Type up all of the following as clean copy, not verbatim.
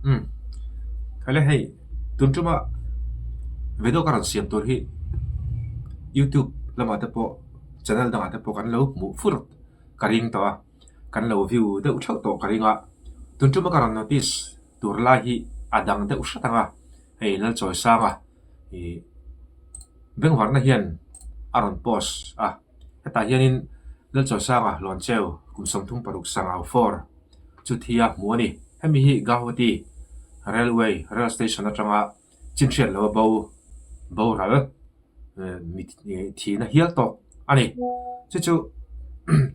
Umm khaile hei tun tuma video ka rawn siam tur hi youtube lamah te pawh channel dangah te pawh kan lo hmuh fur ka ring tawh a kan lo view deuh theuh tawh ka ring a tun tuma ka rawn notice tur lai hi a dang deuh hret ang a hei Lalchawisanga ih bengvarna hian a rawn post a hetah hianin Lalchawisanga Hlawncheu kum 36 sangau 4 chu thi a hmu a ni. Hemi hi Guwahati Railway rail station atanga chin hriat loha bo boral mi thihna hial tawk a ni. Chu chu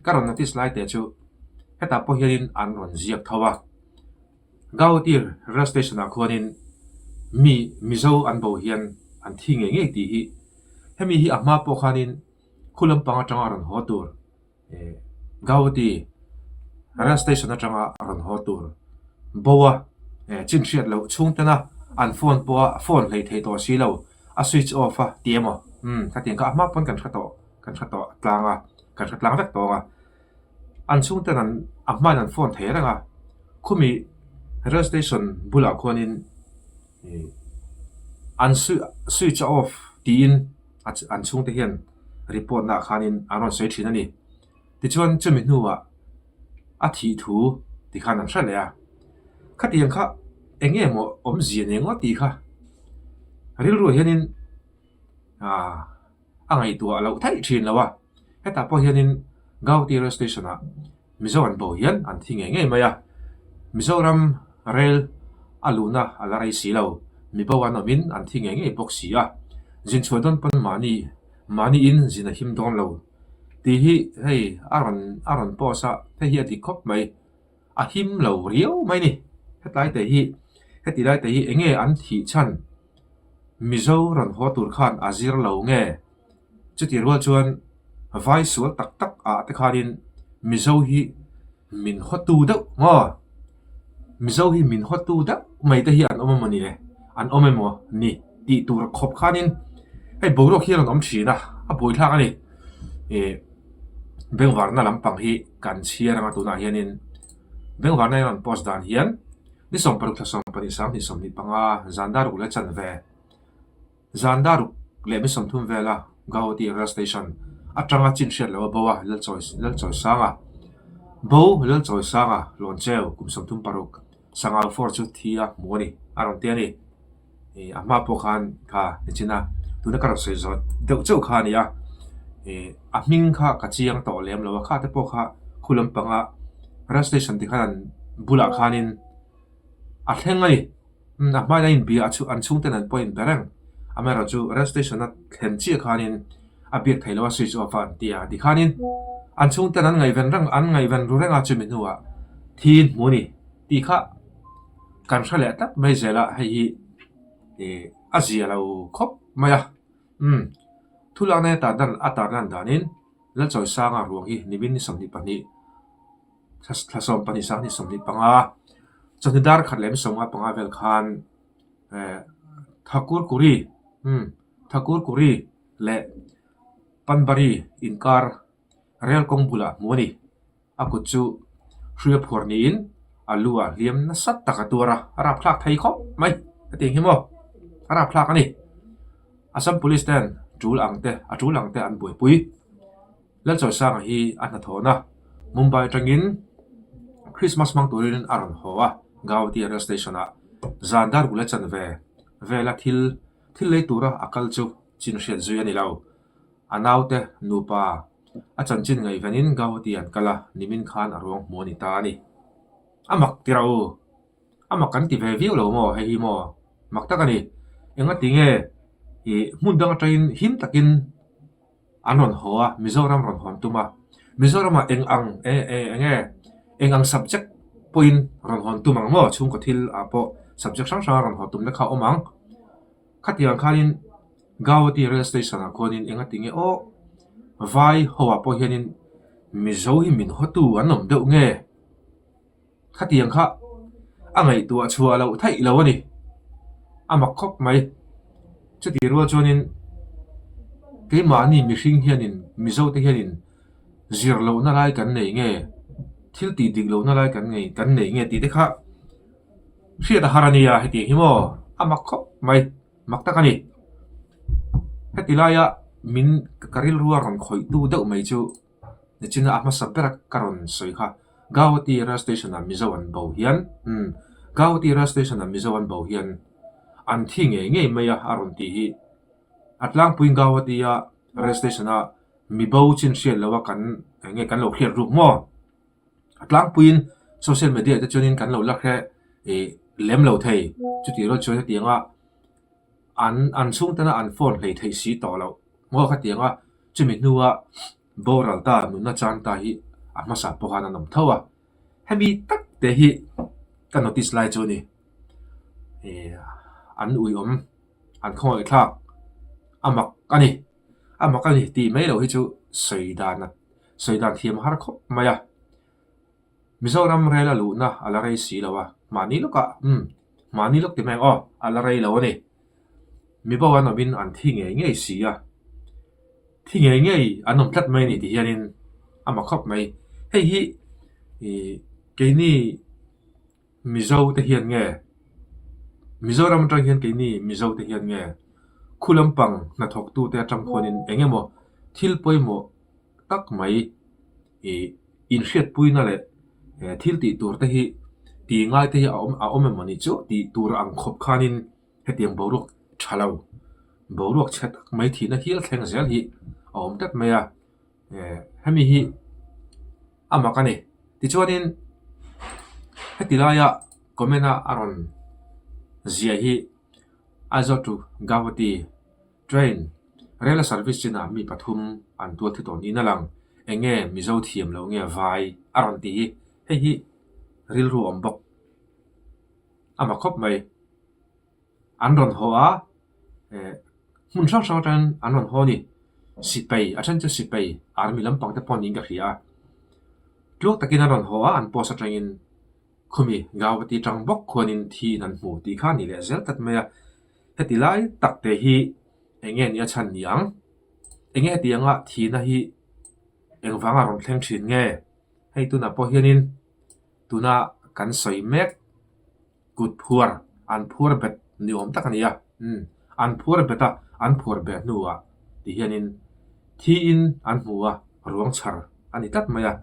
ka rawn notice lai teh chu hetah pawh hianin an rawn ziak tho a. Guwahati rail station ah khuanin mi Mizo an bo hian an thi ngei ngei tih hi hemi hi a hma pawh khanin khu lampang atanga rawn haw tur Guwahati rail station atanga rawn haw tur bo a chin hriat loh chhung tena an phone pawh a phone hlei thei tawh si lo a switch off a ti emaw umm khatiang kha a hma pawn kan hre tawh kan hre tawh tlang a kan hre tlang vek tawng a an chhung ten an a hmain an phone thei reng a khumi rail station bulah khuanin ih an switch off tiin. an chhungte hian report na ah khanin an rawn sawi thin a ni. Tichuan chumi hnuah a thih thu tikhan an hre leh a, khatiang kha eng nge maw awmzia nen ngawt tih kha rilruah hianin aaa a ngaihtuah loh theih thin lo a, hetah pawh hianin Gauhati rail station ah Mizo an bo hian an thi ngei ngei mai a, Mizoram rel a luhna a la rei si lo, mibo an awmin an thi ngei ngei bawk si a, zin chhuah dawn pawn mahni mahniin zin a him dawn lo tih hi hei a rawn a rawn post a, hei hi a dik khawp mai, a him lo riau mai ni, hetlai te hi heti lai te hi eng nge an thih chhan Mizo rawn haw tur khan a zir lo nge? Chutih rual chuan vai sual tak tak ah te khanin Mizo hi min hawtu deuh maw? Mizo hi min hawtu deuh mai te hi an awm emaw ni le? An awm emaw ni tih tur khawp khanin hei boruak hi a rawn awm thin a, a buaithlak a ni. Ih bengvarna lampang hi kan chhiar anga tunah hianin bengvarna hi a rawn post dan hian ni 16 thla 12 sang 25 zan dar ruk leh chanve Zan daruk leh mi 30 vela Guwahati rail station atanga chin hriat loh a bo a, Lalchawisanga bo Lalchawisanga Hlawncheu kum 36 Sangau Fort chu thi a hmu a ni a rawn ti a ni. Ih a hma pawh khan kha nichin a tuna ka rawn sawi zawh deuh chauh kha a ni a, ih a hming kha ka chiang tawh lem lo a, kha te pawh kha khu lampanga rail station ti khan an bulah khanin a thleng a ni. Umm a hmain a inbia a an chhungten an pawh a inbe reng. Amaherawhchu rail station a thlen chiah khanin a biak theih loh a switch off a an ti a tikhanin an chhungten an ngaihven reng an ngaihven ru reng a chumi hnuah thi in hmu a ni tih kha kan hre leh tlat mai zel a hei hi ih a zia lo khawp mai a. Umm thu lakna hi tar a tar lan danin Lalchawisanga ruang hi nimin ni 22 thla 12 sang ni 25 chawhnu dar khat leh 55 vel khan eh Thakurkuri umm Thakurkuri leh Panbari inkar rel kawng bulah hmu a ni. A kut chu hruia phuar niin a lu ah hliam nasa tak a tuar a, a rapthlak thei khawp mai a ti ang hi maw? A rapthlak a ni. Assam Police ten tul ang te a tul ang te an buaipui. Lalchawisanga hi a hnathawhna Mumbai atangin Christmas hmang turin a rawn haw a, Guwahati rail station ah zan dar bula chanve vela thil thil lei tura a kal chu chin hriat zui a ni lo. A naute nupa a chanchin ngaihvenin Guwahati an kal a, nimin khan a ruang hmu a ni ta a ni. A mak ti rah u. A mak kan ti ve viau lo maw hei hi maw? Mak tak a ni. Engati nge ih hmun dang atangin him takin an rawn haw a, Mizoram rawn hawn tum a. Mizoramah eng ang e e eng nge eng ang subject pawhin rawn hawn tum ang maw? Chhungkaw thil ah pawh subject hrang hrang a rawn haw tumna kha a awm ang. Khatiang khanin Guwahati rail station ah khuanin engati nge aw vai ho ah pawh hianin Mizo hi min hawtu an awm deuh nge? Khatiang kha a ngaihtuah chhuah loh theih lo a ni. A mak khawp mai. Chutih rual chuanin keimahni mihring hianin Mizo te hianin zir lohna lai kan nei nge, thil tih dik lohna lai kan ngei kan nei nge tih te kha. Hriat a har a nia hetiang hi maw? A mak khawp mai, mak tak a ni. Heti laia min ka rilru a rawn khawihtu deuh mai chu Nichina a hmasa ber ka rawn sawi kha Guwahati rail station ah Mizo an bo hian umm Guwahati rail station ah Mizo an bo hian an thi ngei ngei mai a a rawn tih hi a tlangpuiin Guwahati a rail station a mi bo chin hriat loh a kan eng nge kan lo hriat ruk maw? A tlangpuiin social media te chuanin kan lo la hre ih lem lo thei chutih rual chuan hetianga an an chhungtena an phone hlei theih si tawh loh maw khatianga chumi hnua boral ta nunna chan ta hi a hmasa pawh khan an awm tho a hemi tak te hi ka notice lai chu a ni ih an uiawm an khawngaih thlak a mak a ni a mak a ni tih mai loh hi chu sawi dan a Sawi dan thiam har khawp mai a. Mizoram rel a luhna a la rei si lo a, mahni lawkah umm mahni lawk ti mai ang aw, a la rei lo a ni. Mi bo an awmin an thi ngei ngei si a, thi ngei ngei an awm tlat mai a ni ti hianin a ma khawp mai. Hei hi ih keini Mizo te hian nge Mizoram atang hian keini Mizo te hian nge khu lampang hnathawktute atang khuanin eng emaw thil pawimawh tak mai ih inhriatpuina leh thil tih tur te hi tih ngai te hi a awm a awm emaw ni chu tih tur ang khawp khanin hetiang boruak tha lo boruak chhe tak mai thihna hial thleng zel hi a awm tlat mai a hemi hi a mak a ni tichuanin heti laia comment a a rawn ziah hi Aizawl to Guwahati train rail service chinah mi pathum an tual thi tawh niin a lang eng nge Mizo thiam loh nge vai a rawn ti hi hei hi rilru a awm bawk a mak khawp mai. An rawn haw a, eh hmun hrang hrang atangin an rawn haw a ni. Sipai a then chu sipai army lampang te pawh niin ka hria a. Tluang takin an rawn haw a, an post atangin khumi Gauhati tang bawk khuanin thiin an hmu tih kha a ni leh zel tlat mai a. Heti lai tak te hi eng nge ni a chhan ni ang? Eng nge heti anga thihna hi engvanga rawn thleng thin nge? Hei tunah pawh hianin tuna kan sawi mek. Kut phuar, an phuar bet ni awm tak a ni a, umm an phuar bet a, an phuar beh hnuah ti hianin thiin an hmu a, ruang chhar a ni tlat mai a.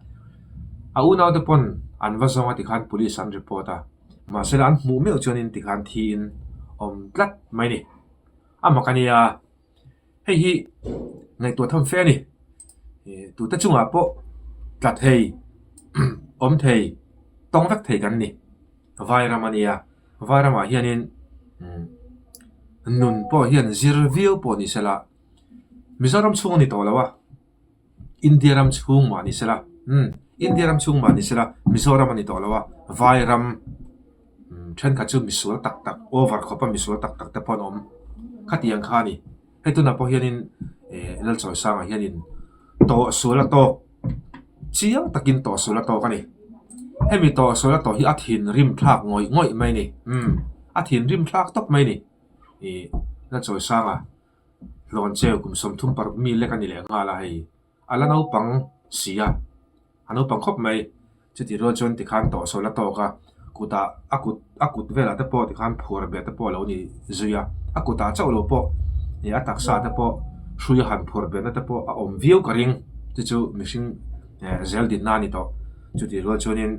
A unaute pawn an va zawng a tikhan police an report a, mahse an hmuh meuh chuanin tikhan thiin awm tlat mai a ni. A mak a nia. Hei hi ngaihtuah tham fe a ni. Tute chungah pawh tla thei, awm thei, tawng vek thei kan ni. Vairam a nia, Vairamah hianin nun pawh hian zir viau pawh ni sela, Mizoram chhung a ni tawh lo a, India ram chhung mah ni sela, umm India ram chhung mah ni sela Mizoram a ni tawh lo a, Vairam Thenkhat chu misual tak tak over khawpa misual tak tak te pawh an awm khatiang kha a ni. Hei tunah pawh hianin eh Lalchawisangah hianin tawh sual a tawk chiang takin tawh sual a tawk a ni. Hemi tawh sual a tawh hi a thinrim thlak ngawih ngawih mai a ni umm a thinrim thlak tawp mai a ni ih Lalchawisanga hlawn cheu kum 36 mi lek a ni leh nghal a hei. A la naupang si a, a naupang khawp mai. Chutih rual chuan tikhan tawhsawl a tawk a, kutah a kut a kut velah te pawh tikhan phuar beh te pawh a lo ni zui a, a kutah chauh lo pawh ih a taksa te pawh hrui a han phuar behna te pawh a awm viau ka ring. Chu chu mihring eh zel dinna a ni tawh. Chutih rual chuanin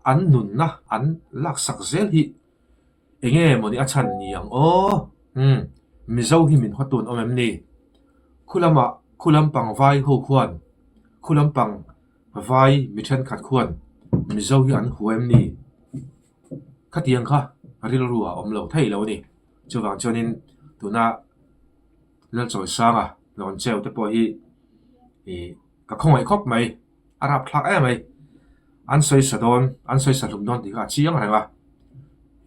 an nunna an laksak zel hi Eng nge mawni a chhan ni ang aw? Umm, Mizo hi min hawtu an awm em ni? Khu lamah khu lampang vai ho khuan, khu lampang vai mi thenkhat khuan Mizo hi an hua em ni? Khatiang kha rilru ah awm lo thei lo a ni. Chuvang chuanin tuna Lalchawisanga Lawncheu te pawh hi ih ka khawngaih khawp mai. A rap thlak em mai. An sawi sa dawn, an sawi sa hlum dawn tih kha a chiang reng a.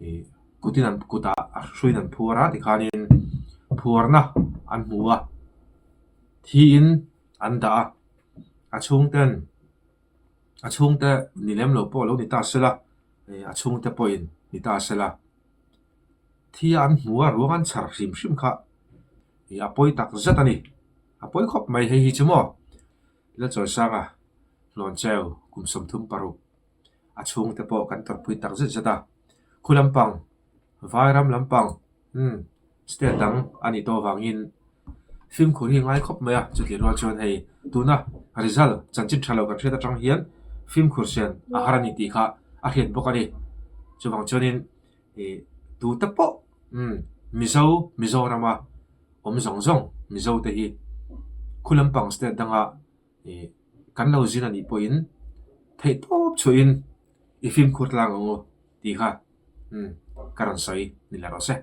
Ih kutin an kutah a hruiin an phuar a tikhanin phuarna an hmu a, thiin an dah a. A chhungten a chhungte ni lem lo pawh lo ni ta se la, ih a chhungte pawhin ni ta se la. Thi a an hmu a, ruang an chhar hrim hrim kha ih a pawi tak zet a ni. A pawi khawp mai hei hi chu maw. Lalchawisanga Hlawncheu kum 36 a chhungte pawh kan tawrhpui tak zet zet a. Khu lampang, Vairam lampang, umm, state dang a nih tawh avangin fimkhur hi a ngai khawp mai a. Chutih rual chuan hei tuna result chanchin tha lo kan hriat atang hian fimkhur sian a har a ni tih kha a hriat bawk a ni. Chuvang chuanin ih tute pawh umm Mizo Mizorama awm zawng zawng Mizo te hi khu lampang state danga ih kan lo zin a nih pawhin theih tawp chhuahin i fimkhur tlang ang u tih kha umm ka rawn sawi ni leh rawh se.